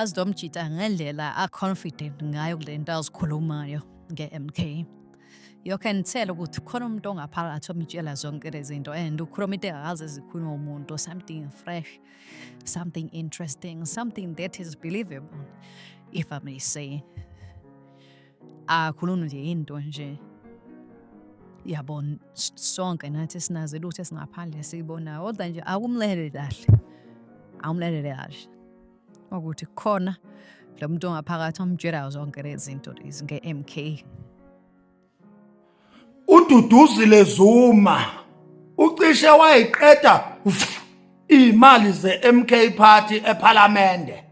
Yazi lo mjita ngendlela a-confident ngayo kule nto azikhulumayo nge-MK. You can tell ukuthi khona umuntu ongaphakathi omtshela zonke lezi zinto and ukhuluma into engakaze zikhulunywe umuntu, something fresh, something interesting, something that is believable, if I may say. Akhuluma nje into nje yabo sonke nathi sinazo lutho esingaphandle esiyibonayo, kodwa nje akumlele kahle, awumlalele kahle ukuthi khona lo muntu ongaphakathi omtshelayo zonke lezi zinto lezi nge-MK. UDuduzile Zuma ucishe wayiqeda imali ze-MK Party ePhalamende.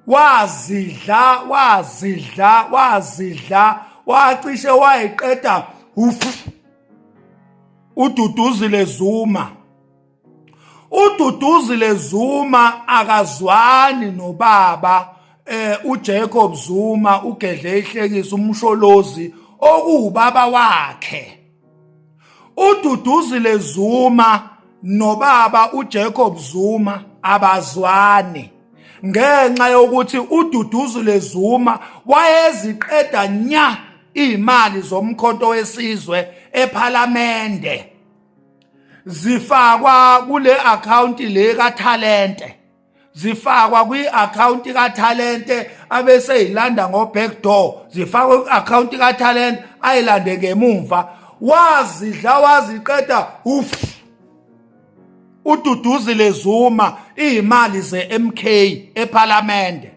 Wazidla, wazidla, wazidla, wacishe wayiqeda uDuduzile Zuma. UDuduzile Zuma akazwani nobaba uJacob Zuma, ugedle ihlekisa uMsholozi okuwubaba wakhe. UDuduzile Zuma nobaba uJacob Zuma abazwani ngenxa yokuthi uDuduzile Zuma wayeziqeda nya imali zoMkhonto weSizwe ePhalamende, zifakwa kule account le kaThalente, zifakwa kwi-account kaThalente abese yilanda ngo-back door, zifakwe kwi-account kaThalente ayilande ngemumva. Wazidla waziqeda uf uDuduzile Zuma iy'mali ze-MK ePhalamende.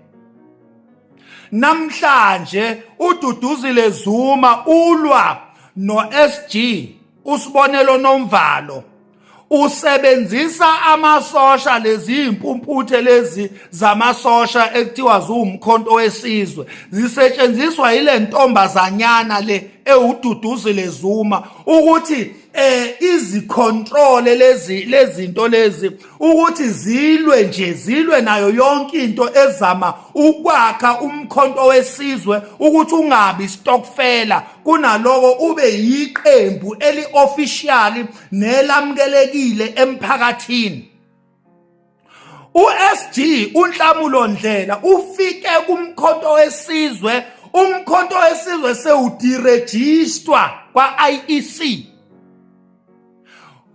Namhlanje uDuduzile Zuma ulwa no-SG uSibonelo Nomvalo, usebenzisa amasosha, lezi impumputhe lezi zamasosha ekuthiwa ziwuMkhonto weSizwe, zisetshenziswa yile ntombazanyana le ewuDuduzile Zuma ukuthi izicontrol lezi lezinto lezi, ukuthi zilwe nje, zilwe nayo yonke into ezama ukwakha uMkhonto weSizwe ukuthi ungabi stokfela, kunaloko ube yiqembu eli-official nelamukelekile emphakathini. USG uNhlamulo Ndlela ufike kuMkhonto weSizwe, uMkhonto weSizwe sewuderegisterwa kwa-IEC.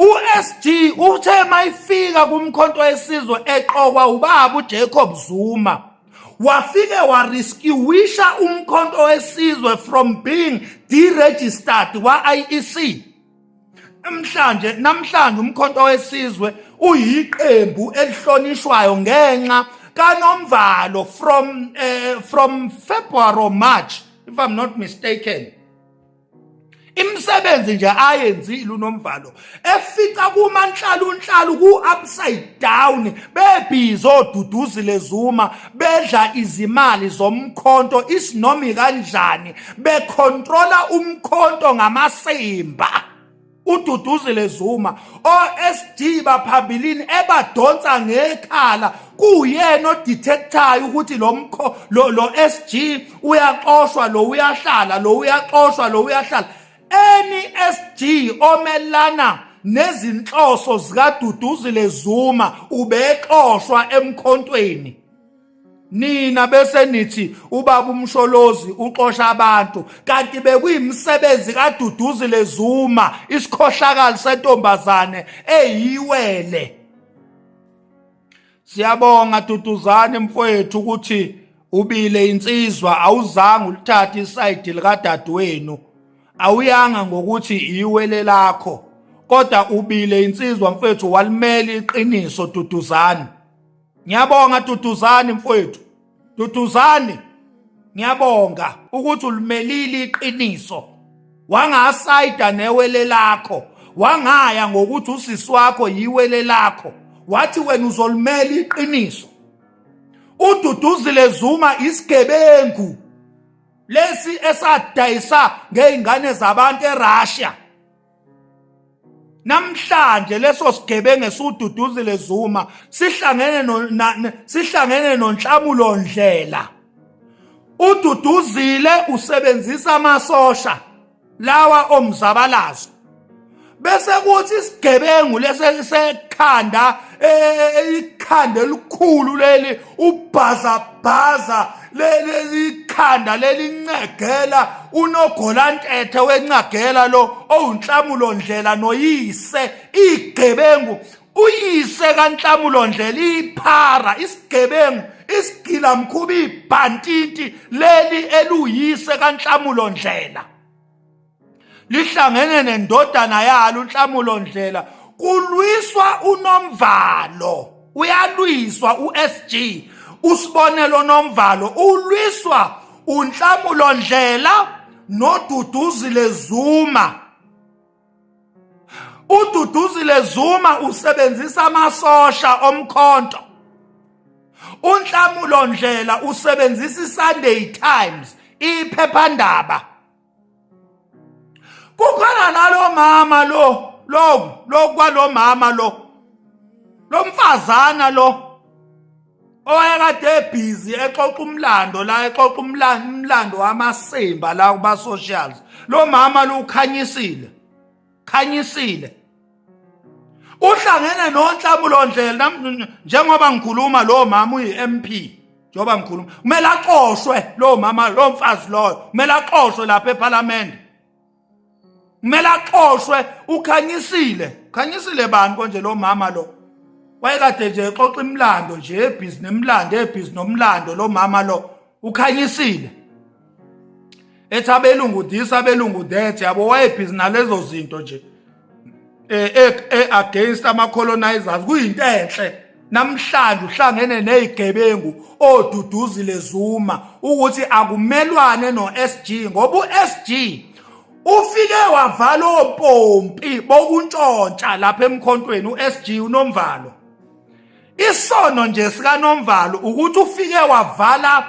USG uthe mayifika kuMkhonto weSizwe eqokwa ubaba uJacob Zuma, wafike warescueisha uMkhonto weSizwe from being deregistered kwa-IEC. Namhlanje uMkhonto weSizwe uyiqembu elihlonishwayo ngenxa kaNomvalo from February or March, if I'm not mistaken. Imisebenzi nje ayenzile uNomvalo, efica kumanhlalu nhlalu, ku upside down, bebhizi oDuduzile Zuma bedla izimali zomkhonto isinomi kanjani, becontrola umkhonto ngamasimba. UDuduzile Zuma oSG baphambilini ebadonsa ngekhala, kuyena odetectayo ukuthi lo mkho lo SG uyaxoshwa, lo uyahlala, lo uyaxoshwa, lo uyahlala. Any SG omelana nezinhloso zikaDuduzile Zuma ubexoshwa emkhontweni. Nina bese nithi ubaba uMsholozi uxosha abantu, kanti bekuyimisebenzi kaDuduzile Zuma, isikhohlakali sentombazane eyiwele. Siyabonga Duduzane mfowethu ukuthi ubile insizwa, awuzange ulithathe isayidi likadadewenu, awuyanga ngokuthi iwele lakho, kodwa ubile insizwa mfowethu, walimela iqiniso. Duduzane, ngiyabonga. Duduzane mfowethu, Duduzane, ngiyabonga ukuthi ulimelile iqiniso, wangasayida newele lakho, wangaya ngokuthi usisi wakho yiwele lakho, wathi wena uzolimela iqiniso. UDuduzile Zuma isigebengu lesi esadayisa ngezingane zabantu eRussia. Namhlanje leso sigebengu esuDuduzile Zuma sihlangene noNhlamulo Ndlela. UDuduzile usebenzisa amasosha lawa omzabalazo. Bese kuthi isigebengu lesekhanda, ikhanda elikhulu leli, ubhazabhaza leli ikhanda lelincegela, unogolantethe wencagela lo owunhlamulo ndlela noyise igebengu, uyise kaNhlamulo Ndlela, iphara, isigebengu, isigila mkhuba, ibhantinti leli eluyise kaNhlamulo Ndlela, lihlangene nendodana yalo uNhlamulo Ndlela, kulwiswa uNomvalo. Uyalwiswa uSG, uSibonelo Nomvalo, ulwiswa uNhlamulo Ndlela noDuduzile Zuma. UDuduzile Zuma usebenzisa amasosha omkhonto, uNhlamulo Ndlela usebenzisa iSunday Times, iphephandaba. Kukhona nalo mama lo lo lo kwalo mama lo, lo mfazana lo owayekade ebhizi exoxa umlando la, exoxa umlando wamasimba la kuba socials. Lo mama lo ukhanyisile, khanyisile, uhlangene noNhlamulo Ndlela. Njengoba ngikhuluma, lo mama uyi-MP. Njengoba ngikhuluma, kumele axoshwe lo mama lo, mfazi loyo kumele axoshwe lapha eParliament, kumele axoshwe. Ukhanyisile, khanyisile bani konje lo mama lo? Wayekade nje exoxa imilando nje, ebhizi nemilando, ebhizi nomlando. Lo mama lo ukhanyisile, ethi abelungu this, abelungu that, yabo. Wayebhizi nalezo zinto nje, against ama colonizers. Kuyinto enhle namhlanje uhlangene nezigebengu oDuduzile Zuma ukuthi akumelwane no-SG, ngoba u-SG ufike wavala ompompi bokuntshontsha lapha emkhontweni. U-SG uNomvalo, isono nje sikaNomvalo ukuthi ufike wavala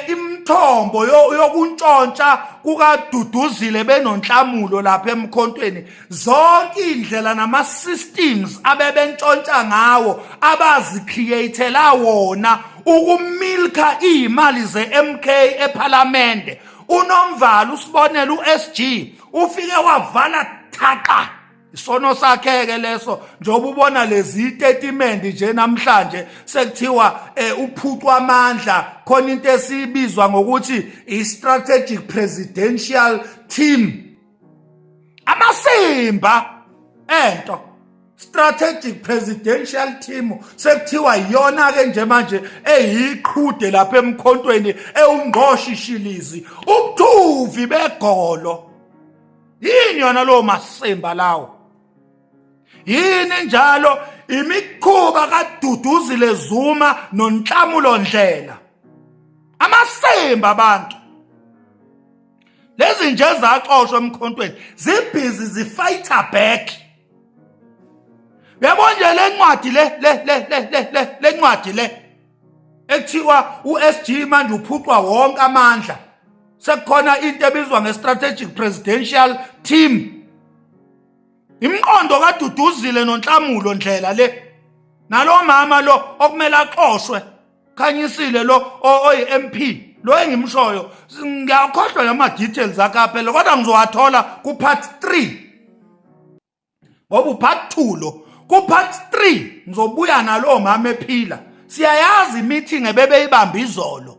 imithombo yokuntshontsha kukaDuduzile benoNhlamulo lapha emkhontweni. Zonke indlela nama systems abebentshontsha ngawo, abazicreatela wona ukumilka imali ze-MK eParliament, uNomvalo, usibonela uSG, ufike wavala thaqa. Isono sakhe ke leso, njengoba ubona lezi statement nje namhlanje sekuthiwa uphucwa amandla. Khona into esibizwa ngokuthi i strategic presidential team, amasimba ento strategic presidential team, sekuthiwa iyona ke nje manje eyiqhude lapha emkhontweni, ewungqoshishilizi, ubuthuvi begolo. Yini yona lo masimba lawo? Yini njalo imikhuba kaDuduzile Zuma noNhlamulo Ndlela? Amasimba abantu lezi nje zaxoshwa emkhontweni, zibhizi zifighter back. Uyabona nje le ncwadi le le le le le le ncwadi le ekuthiwa uSG manje uphucwa wonke amandla, sekukhona into ebizwa nge-strategic presidential team, imiqondo kaDuduzile noNhlamulo Ndlela le, nalo mama lo okumele axoshwe, Khanyisile lo oyi-MP lo engimshoyo. Ngiyakhohlwa nama details akhe phela, kodwa ngizowathola ku part 3, ngoba upart 2 lo. Ku part 3 ngizobuya nalo mama ephila. Siyayazi meeting ebebeyibamba izolo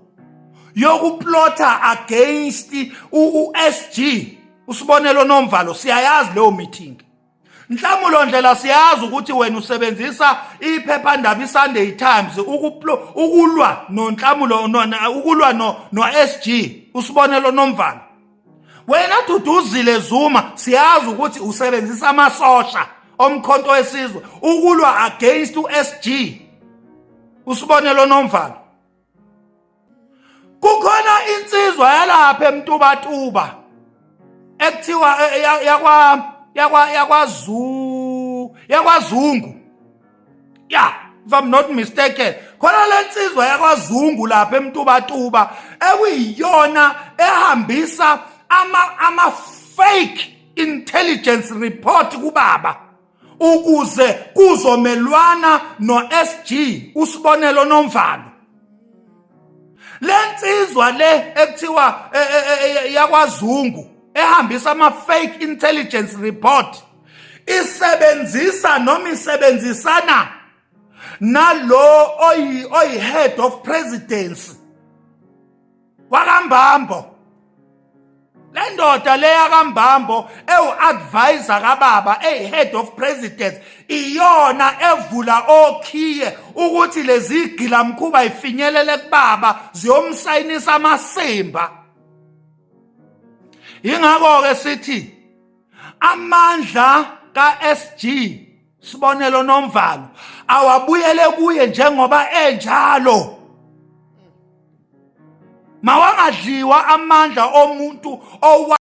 yokuplotha against uSG, uSibonelo Nomvalo. Siyayazi leyo meeting. Nhlamulo Ndlela, siyazi ukuthi wena usebenzisa iphephandaba iSunday Times ukulwa noNhlamulo, ukulwa no SG, uSibonelo Nomvalo. Wena Duduzile Zuma, siyazi ukuthi usebenzisa amasosha omkhonto wesizwe ukulwa against uSG, uSibonelo Nomvalo. Kukhona insizwa yalapha eMtubatuba ekuthiwa yakwa yakwa yakwaZu yakwaZungu, yeah, if I'm not mistaken. Khona lensizwa yakwaZungu lapha eMtubatuba ekuyiyona ehambisa ama fake intelligence report kubaba ukuze kuzomelwana no-SG, uSibonelo Nomvalo. Lensizwa le ekuthiwa yakwaZungu ehambisa ama fake intelligence report. Isebenzisa noma isebenzisana nalo oyi oyi head of presidency wakaMbambo. Le ndoda leya kaMbambo ewu-advisor kababa, eyi-head of presidents, iyona evula okhiye ukuthi lezi gilamkhuba ifinyelele kubaba ziyomsayinisa amasimba. Yingakho-ke sithi amandla ka-SG Sibonelo Nomvalo awabuyele kuye njengoba enjalo. Mawangadliwa amandla omuntu owa